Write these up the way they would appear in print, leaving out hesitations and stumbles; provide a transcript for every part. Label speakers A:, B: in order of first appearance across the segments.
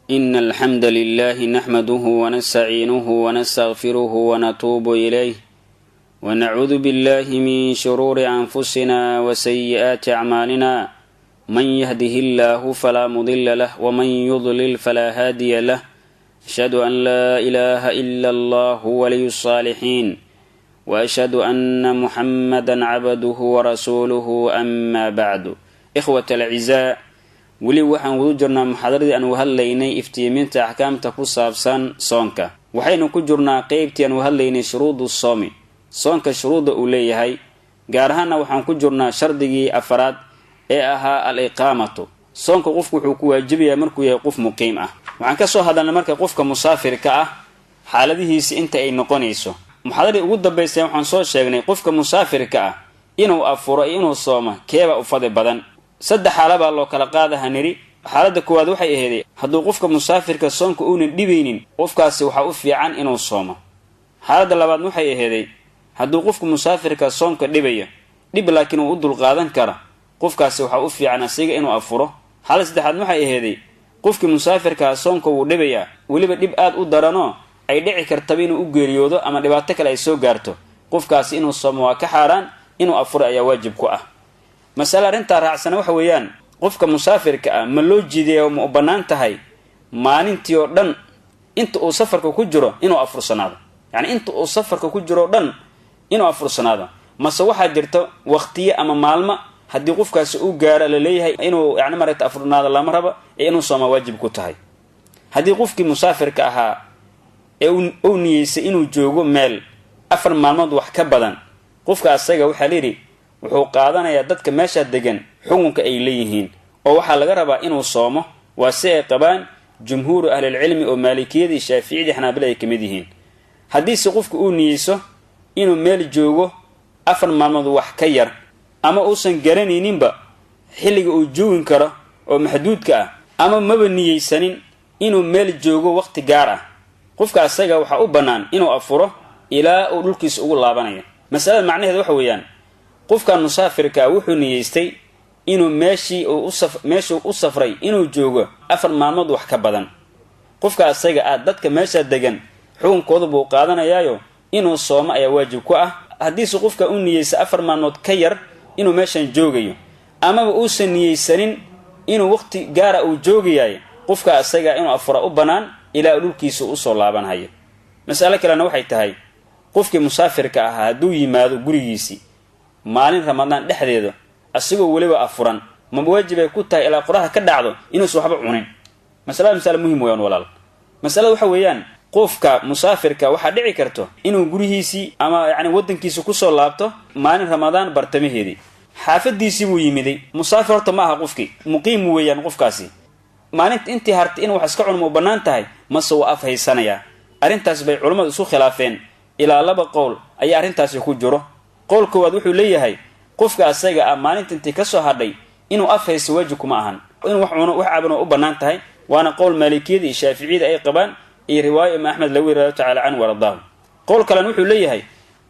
A: إن الحمد لله نحمده ونستعينه ونستغفره ونتوب إليه، ونعوذ بالله من شرور أنفسنا وسيئات أعمالنا. من يهده الله فلا مضل له ومن يضلل فلا هادي له. أشهد أن لا إله إلا الله ولي الصالحين، وأشهد أن محمدا عبده ورسوله. أما بعد، إخوة الأعزاء، weli waxaan wadu jirnaa muxaadaradii aan u hadlaynay iftiiminta axkaamta ku saabsan soonka. Waxaynu ku jirnaa qeybtii aan u hadlaynay shuruudu soomi, soonka shuruudda uu leeyahay. Gaar ahaanna waxaan ku jirnaa shardigii afaraad ee ahaa al-iqaamatu. Soonka qofku wuxuu ku waajibayaa markuu yahay qof muqiim ah. Waxaan kasoo hadalnay marka qofka musaafirka ah xaaladihiisi inta ay noqonayso. Muxaadaradii ugu dambaysay waxaan soo sheegnay qofka musaafirka ah inuu afuro iyo inuu soomo keeba u fadli badan. Saddex xaala baa loo kala qaadaha nidhi. Xaaladda koowaad waxay aheeday hadduu qofka musaafirka soonka uunan dhibaynin, qofkaasi waxaa u fiican inuu soomo. Xaaladda labaadna waxay aheeday hadduu qofka musaafirka soonka dhibaya dhib laakiin uu u dulqaadan kara, qofkaasi waxaa u fiican asiga inuu afuro. Xaaladda saddexaadna waxay aheeday qofkii musaafirkaa soonka wuu dhibayaa, weliba dhib aad u daranoo ay dhici kartaba inuu u geeriyoodo ama dhibaato kale ay soo gaarto, qofkaasi inuu soomo waa ka xaaraan, inuu afuro ayaa waajib ku ah. Masale arrintaa raacsana waxa weeyaan, qofka musaafirka ah ma loo jiidayaa, ma u bannaan tahay maalintii oo dhan inta uu safarka ku jiro inuu afursanaado? Yacni inta uu safarka ku jiro o dhan inuu afursanaado, mase waxaa jirta waqtiye ama maalmo haddii qofkaasi uu gaaro laleeyahay inuu yani maaragta afurnaado lama rabo ee inuu soomaa waajib ku tahay? Haddii qofkii musaafirka ahaa ee uu niyeysay inuu joogo meel 4 maalmood wax ka badan, qofka asaga waxaa layidhi wuxuu qaadanayaa dadka meeshaa degan xukunka ay leeyihiin, oo waxaa laga rabaa inuu soomo. Waa si ay qabaan jumhuuru ahlilcilmi oo maalikiyada iyo shaaficiyadii xanaabila ay ka mid yihiin. Haddiise qofku uu niyeyso inuu meel joogo 4 maalmood wax ka yar, ama uusan garanayninba xilliga uu joogin karo oo maxduudka ah, ama maba niyeysanin inuu meel joogo waqti gaar ah, qofka asaga waxaa u bannaan inuu afuro ilaa uu dhulkiisa ugu laabanayo. Masalada macnaheed waxa weeyaan, qofkan musaafirkaa wuxuu niyeystay inuu meeshuu u safray inuu joogo 4 maalmood wax ka badan. Qofka asaga ah dadka meeshaa degan xukunkooda buu qaadanayaayo, inuu soomo ayaa waajib ku ah. Haddiise qofka u niyeysa 4 maalmood ka yar inuu meeshan joogayo, amaba uusan niyeysanin inuu waqti gaara uu joogayaay, qofka asaga inuu afura u bannaan ilaa dhulkiisa usoo laabanhayo. Mas'alo kalena waxay tahay, qofkii musaafirka ahaa hadduu yimaado gurigiisii maalin Ramadaan dhexdeeda asigoo weliba afuran, ma waajib ay ku tahay ilaa qoraxda ka dhacdo inuusan waxba cunin? Masalada masale muhim weeyaan walaal. Masalada waxa weeyaan, qofka musaafirka waxaa dhici karto inuu gurihiisii ama yacni waddankiisa kusoo laabto maalin Ramadaan bartamaheedii, xaafadiisii buu yimiday. Musaafir horta ma aha qofkii, muqiim weeyaan qofkaasi. Maalinta intii hartay inuu wax iska cuno ma u bannaan tahay, mase waa af haysanayaa? Arrintaas bay culammadu isku khilaafeen. Ilaa 2 qowl ayaa arrintaasi ku jiro. Qowl koowaad wuxuu leeyahay qofka asaga ah maalinta intii kasoo hadhay inuu af haysto waajib kuma ahan, inuu wax cuno wax caban oo u bannaan tahay. Waana qowl maalikiyada iyo shaaficiyada ay qabaan iyo riwaayo imaam Axmed lagu yiraahdo tacaala canhu waradaahu. Qowl kalena wuxuu leeyahay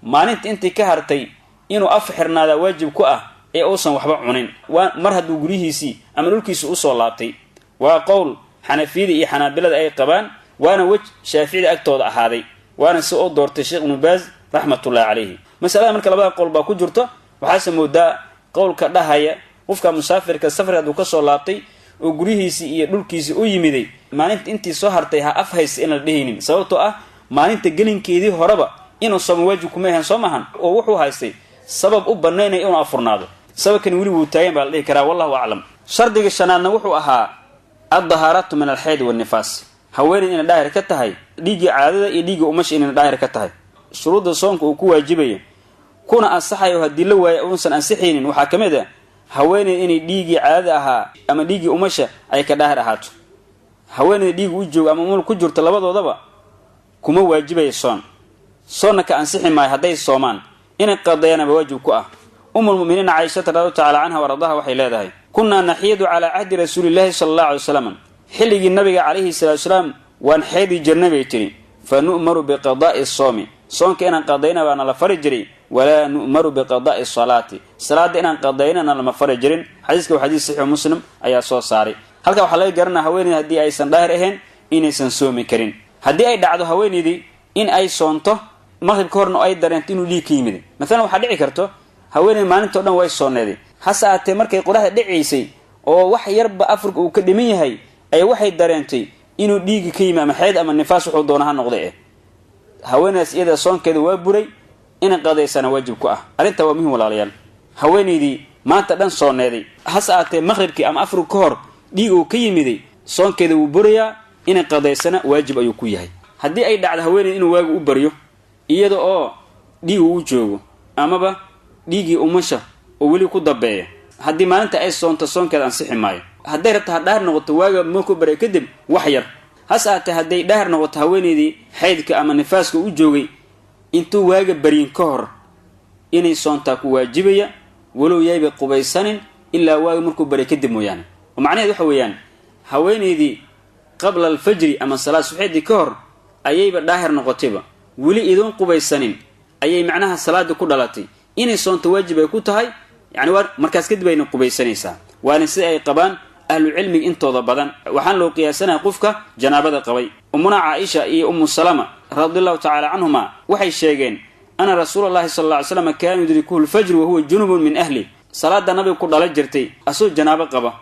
A: maalinta intii ka hartay inuu af xirnaadaa waajib ku ah ee uusan waxba cunin, waa mar hadduu guryihiisii ama dhulkiisii usoo laabtay. Waa qowl xanafiyada iyo xanaabilada ay qabaan, waana wej shaaficida agtooda ahaaday, waana si uu doortay Sheekh Ibnu Baaz raxmatullahi calayhi. Masalada marka labada qowl baa ku jirto. Waxaase moodaa qowlka dhahaya qofka musaafirka safarka hadduu kasoo laabtay oo guryihiisii iyo dhulkiisii u yimiday maalinta intii soo hartay ha af haysta inaan la dhehaynin, sababtoo ah maalinta gelinkeedii horeba inuu soomo waajib kuma ahayn, soo maahan, oo wuxuu haystay sabab u bannaynaya inuu afurnaado. Sababkan weli wuu taagan baa la dhihi karaa, wallahu aclam. Shardiga shanaadna wuxuu ahaa addahaaratu min alxayd wannifaas, haweeney inay daahir ka tahay dhiiggii caadada iyo dhiiggii umasha inay daahir ka tahay. Shuruudda soonka uu ku waajibayo kuna ansaxayo haddii la waayo uusan ansixaynin waxaa ka mid ah haweeney inay dhiiggii caadada ahaa ama dhiiggii umasha ay ka daahir ahaato. Haweeneyda dhiigga u joogo ama umul ku jirto labadoodaba kuma waajibayo soon, soonna ka ansixi maayo hadday soomaan, inay qadeeyaanaba waajib ku ah. Ummul mu'miniin Caisha radhiyallahu ta'ala anha wa radaha waxay leedahay, kunnaa naxiidu calaa cahdi rasuulillahi sala allahu alayhi wasallam, xilligii nabiga calayhi salaatu wasalaam waan xeedi jirnay bay tiri, fa nu'maru biqadaa'i soomi, soonka inaan qadayna baana la fari jiray, walaa nu'maru biqadaa'i salaati, salaadda inaan qadaynana lama fari jirin. Xadiiska waa xadiis saxiix Muslim ayaa soo saaray. Halkaa waxaa laga garanaa haweeneyda haddii aysan daahir ahayn inaysan soomi karin. Haddii ay dhacdo haweeneydii in ay soonto maqrib ka horna ay dareento inuu dhiig ka yimid, maalan waxaa dhici karto haweeneyda maalintao dhan way sooneeday, hase aatee markay qoraxda dhicaysay oo wax yarba afurka uu ka dhiman yahay ay waxay dareentay inuu dhiigi ka yimi, ama xeyd ama nifaas wuxuu doona ha noqda haweeneydaas iyada soonkeeda waa buray, inay qadaysana waajib ku ah. Arrintaa waa muhim walaalayaal. Haweeneydii maanta dhan sooneeday, hase aatee maqribkii ama afurka ka hor dhiig uu ka yimiday, soonkeeda wuu burayaa, inay qadaysana waajib ayuu ku yahay. Haddii ay dhacdo haweeneyd inuu waagu u baryo iyada oo dhiig uu joogo amaba dhiiggii umasha oo weli ku dambeeya, haddii maalinta ay soonto soonkeeda ansixi maayo. Hadday rabto ha dhaahir noqoto waaga markuu baryo kadib wax yar, hase aatee hadday dhaahir noqoto haweeneydii xaydka ama nifaaska u joogay intuu waaga baryin ka hor inay soontaa ku waajibaya, walow yayba qubaysanin ilaa waaga markuu baryo kadib mooyaane. Oo macnaheed waxa weeyaan haweeneydii qabla alfajri ama salaad suxeedii ka hor ayayba dhaahir noqotayba, weli idoon qubaysanin ayay macnaha salaadii ku dhalatay, inay soonto waajib ay ku tahay, yani waa markaas kadib ayna qubaysanaysaa. Waana sida ay qabaan ahlu cilmiga intooda badan. Waxaan loo qiyaasanaya qofka janaabada qabay. Ummuna Caaisha iyo Ummu Salama radiallahu tacala canhuma waxay sheegeen ana rasuula allahi sal alla ly slam kaana yudrikuhu lfajru wahuwa junubun min ahli, salaada nabiga ku dhala jirtay asoo janaabo qaba,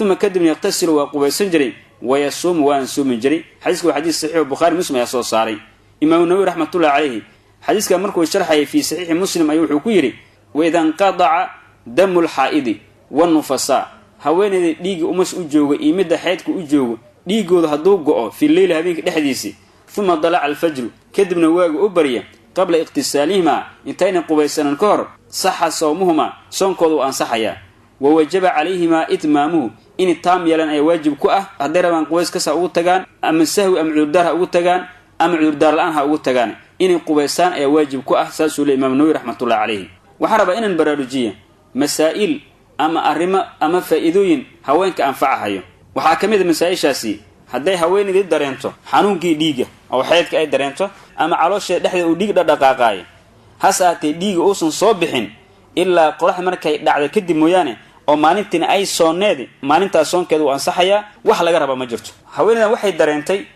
A: uma kadibna yaqtasilu waa qubaysan jiray, wayasuumu waana soomi jiray. Xadiiska waa xadiis saxiixo, Bukhari Muslim ayaa soo saaray. Imaamu Nawowi raxmatullahi calayhi xadiiska markuu sharxayay fii saxiixi Muslim ayuu wuxuu ku yidhi: waida inqadaca damu lxaa'idi wanufasaa, haweeneyda dhiigga umash u joogo iyo midda xeydka u joogo dhiiggooda hadduu go'o fi leyli habeenka dhexdiisii, uma dalaca alfajru kadibna waagu u barya, qabla iqtisaalihimaa intayna qubaysanan ka hor, saxa sawmuhumaa soonkooda uu ansaxayaa, wa wajaba calayhimaa itmaamuhu inay taam yeelaan ayaa waajib ku ah. Hadday rabaan qubays kas ha ugu tagaan, ama sahwi ama cudurdaar ha ugu tagaan, ama cudurdaar la-aan ha ugu tagaan, inay qubaysaan ayaa waajib ku ah. Saasuu le Imaam Nawowi raxmatullahi calayhi. Waxaan rabaa inaan baraarujiya masaa'il ama arrimo ama faa'iidooyin haweenka anfacahayo. Waxaa ka mid a masaa-ishaasi hadday haweenaydii dareento xanuunkii dhiigga oo xeydka ay dareento, ama caloosheeda dhexdeeda uu dhiig dhadhaqaaqaayo, hase aatee dhiiga uusan soo bixin ilaa qorax markay dhacda kadib mooyaane, oo maalintiina ay sooneedi, maalintaas soonkeeda uu ansaxayaa, wax laga raba ma jirto. Haweenaydan waxay dareentay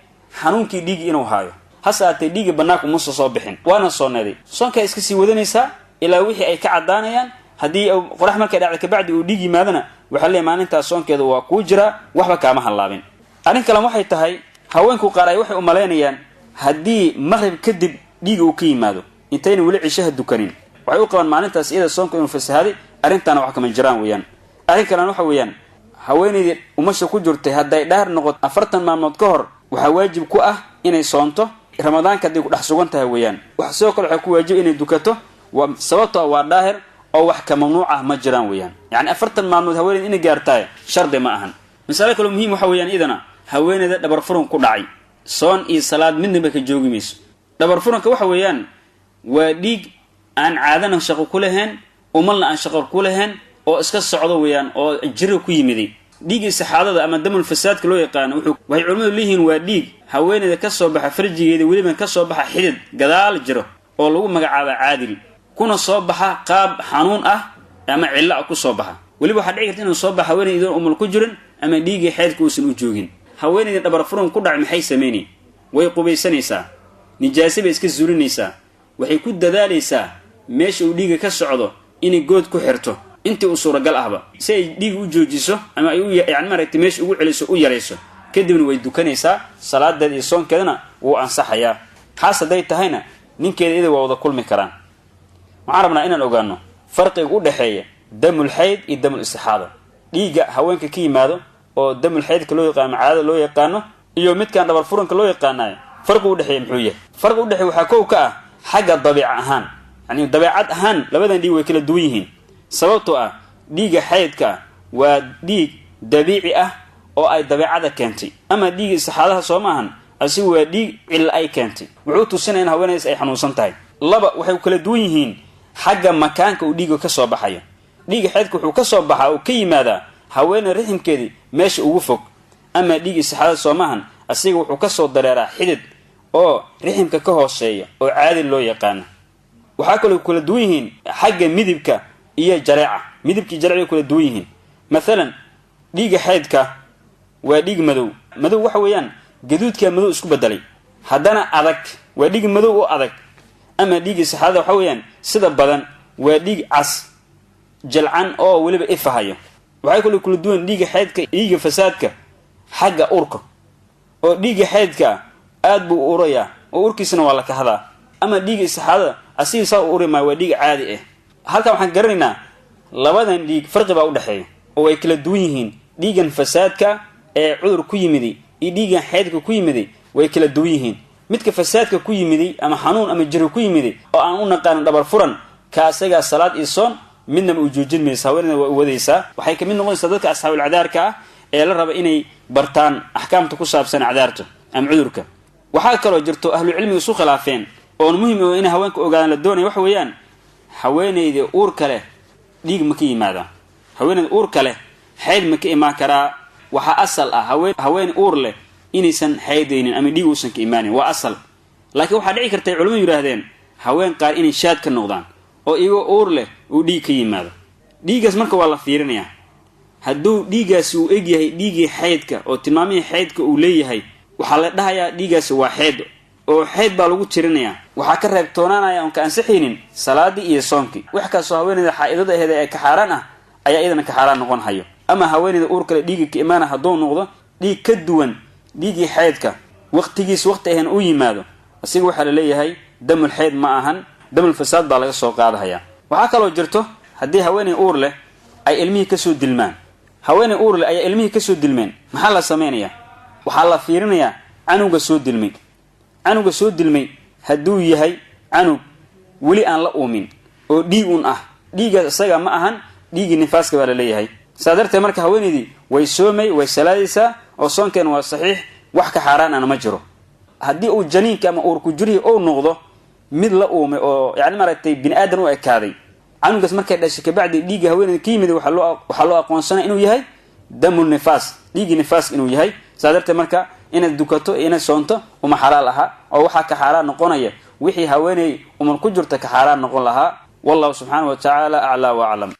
A: xanuunkii dhiiggi inuu haayo, hase aatee dhiigga bannaanka umuusan soo bixin, waana sooneeday, soonkaa iska sii wadanaysaa ilaa wixii ay ka caddaanayaan. Haddii qorax markay dhacda kabacdi uu dhiig yimaadana, waxaa leeyahy maalintaas soonkeeda waa kuu jiraa, waxba kaama hallaabin. Arrin kalen waxay tahay haweenku qaar ay waxay umalaynayaan haddii maqrib kadib dhiiga uu ka yimaado intayna weli cishaha dukanin, waxay u qabaan maalintaas iyada soonka inuu fasahaaday. Arrintaana wax kama jiraan weeyaan. Arrin kalena waxa weeyaan haweenaydii umasha ku jirtay hadday dhaar noqoto 40 maalmood ka hor, waxaa waajib ku ah inay soonto Ramadaanka hadday ku dhex sugan tahay weeyaan. Wax sidoo kale waxaa ku waajib inay dukato, sababto waa daahir oo wax ka mamnuuc ah ma jiraan weeyaan. Yacni 40 maalmood haweeneyd inay gaartahay shardi ma ahan. Masale kaloo muhiim waxa weeyaan idana haweeneyda dhabar furun ku dhacay soon iyo salaad midnaba ka joogi mayso. Dhabar furanka waxa weeyaan waa dhiig aan caadana shaqo ku lahayn, umalna aan shaqo ku lahayn, oo iska socdo weeyaan, oo jiro ku yimiday. Dhiigga istixaadada ama damul fasaadka loo yaqaano waxay culimmadu leeyihiin waa dhiig haweeneyda ka soo baxa farjigeeda, weliba ka soo baxa xidid gadaal jiro oo lagu magacaaba caadil, kuna soo baxa qaab xanuun ah ama cillo ah ku soo baxa. Weliba waxaa dhici karta inuu soo baxa haweeney idoon umal ku jirin ama dhiiggii xeydka uusan u joogin. Haweeneyda dhabar furun ku dhacay maxay sameynay? Way qubaysanaysaa, nijaase bay iska zuulinaysaa, waxay ku dadaalaysaa meesha uu dhiigga ka socdo inay good ku xirto intii uu suuragal ahba, si ay dhiig u joojiso ama ay yani maaragtay meesha ugu celiso u yarayso. Kadibna way dukanaysaa, salaadeeda iyo soonkeedana wuu ansaxayaa. Xaas hadday tahayna ninkeeda iyada waa wada kulmi karaan. Waxaan rabnaa inaan ogaano farqiga u dhexeeya damul xayd iyo damul istixaada. Dhiigga haweenka ka yimaado oo damul xaydka loo yaqaano, caadada loo yaqaano, iyo midkan dhabar furanka loo yaqaanayo, farqi u dhexeeya muxuu yahay? Farqi u dhexeeya waxaa kow ka ah xagga dabiica ahaan, yacni dabeecad ahaan labadan dhiig way kala duwan yihiin. Sababtoo ah dhiigga xaydka waa dhiig dabiici ah oo ay dabeecada keentay, ama dhiigga istixaadaha soo maahan, asigu waa dhiig cilla ay keentay, wuxuu tusinaya in haweenaydas ay xanuunsan tahay. Laba, waxay kala duwan yihiin xagga makaanka uu dhiigga ka soo baxayo. Dhiigga xeydka wuxuu ka soo baxaa oo ka yimaadaa haweeney riximkeedii meesha ugu fog, ama dhiigga istixaadada soo maahan, asiga wuxuu ka soo dareeraa xidid oo riximka ka hooseeya oo caadi loo yaqaano. Waxaa kaloo kala duwan yihiin xagga midibka iyo jareeca. Midibka iyo jareeca way kala duwan yihiin. Mathalan dhiigga xeydka Waa dhiig madow. Madow waxa weeyaan gaduudkaa madow isku bedelay, haddana adag, waa dhiig madow oo adag. Ama dhiigga istixaadada waxa weeyaan sida badan waa dhiig cas jalcan oo weliba ifahayo. Waxay kale kula duwan dhiigga xeydka, dhiigga fasaadka xagga urka, oo dhiigga xeydka aad buu u urayaa oo urkiisana waa la kahdaa. Ama dhiigga istixaadada asiga saa u uri maayo, waa dhiig caadi ah. Halkan waxaan garanaynaa labadan dhiig farqi baa udhexeeya oo ay kala duwan yihiin. Dhiiggan fasaadka ee cudur ku yimiday iyo dhiiggan xeydka ku yimiday way kala duwan yihiin. Midka fasaadka ku yimiday ama xanuun ama jiro ku yimiday oo aan u naqaanin dhabar furan, ka asagaa salaad iyo soon midnaba u joojin maysa, haweeneyda waa u wadaysaa. Waxay kamid noqonaysaa dadka asxaabul cadaarka ah ee la raba inay bartaan axkaamta ku saabsan cadaarta ama cudurka. Waxaa kaloo jirto ahlu cilmiga isu khilaafeen oon muhim o inay haweenka ogaadaan la doonaya, waxa weeyaan haweeneyda uurka leh dhiig ma ka yimaadaa? Haweeneyda uurka leh xayd ma ka imaan karaa? Waxaa asal ah haween uur leh inaysan xaydaynin ama dhiig uusan ka imaanin, waa asal. Laakiin waxaa dhici kartay culimadu yidhaahdeen haween qaar inay shaad ka noqdaan oo iyagoo uur leh uu dhiig ka yimaado. Dhiiggaas marka waa la fiirinayaa. Hadduu dhiiggaasi uu egyahay dhiiggii xaydka oo tilmaamihii xaydka uu leeyahay, waxaa la dhahayaa dhiiggaasi waa xeyd oo xeyd baa lagu tirinayaa. Waxaa ka reebtoonaanaya oon ka ansixaynin salaadii iyo soonkii. Wax kastoo haweeneyda xaa-idada aheed ee ka xaaraan ah ayaa iyadana ka xaaraan noqon hayo. Ama haweeneyda uur kale dhiigga ka imaana hadduu noqdo dhiig ka duwan dhiiggii xeydka, waqtigiis waqti ahayn uu yimaado, asiga waxaa la leeyahay damul xeyd ma ahan, damul fasaad baa laga soo qaadahaya. Waxaa kaloo jirto haddii haweeney uur leh ay ilmihii kasoo dilmaan, haweeney uur leh ayaa ilmihii kasoo dilmeen, maxaa la samaynayaa? Waxaa la fiirinayaa canuga soo dilmay. Canuga soo dilmay hadduu yahay canug weli aan la uumin oo dhiig un ah, dhiiggaas isaga ma ahan dhiiggii nifaaska baa la leeyahay. Saa darteed marka haweeneydii way soomay, way salaadaysaa oo soonkeena waa saxiix, wax ka xaaraan ana ma jiro. Haddii uu janiinka ama uurku jurihii uu noqdo mid la uumay oo yacni maaragtay bini aadan u ekaaday, canugaas markay dhashay kabacdi dhiigga haweeneyda ka yimid waxaa loo aqoonsanaya inuu yahay damul nifaas, dhiiggii nifaaska inuu yahay. Saa darteed marka inaad dukato iyo inaad soonto uma xalaal aha, oo waxaa ka xaaraan noqonaya wixii haweeney umar ku jirta ka xaaraan noqon lahaa. Wallahu subxaana wa tacaala aclaa wa aclam.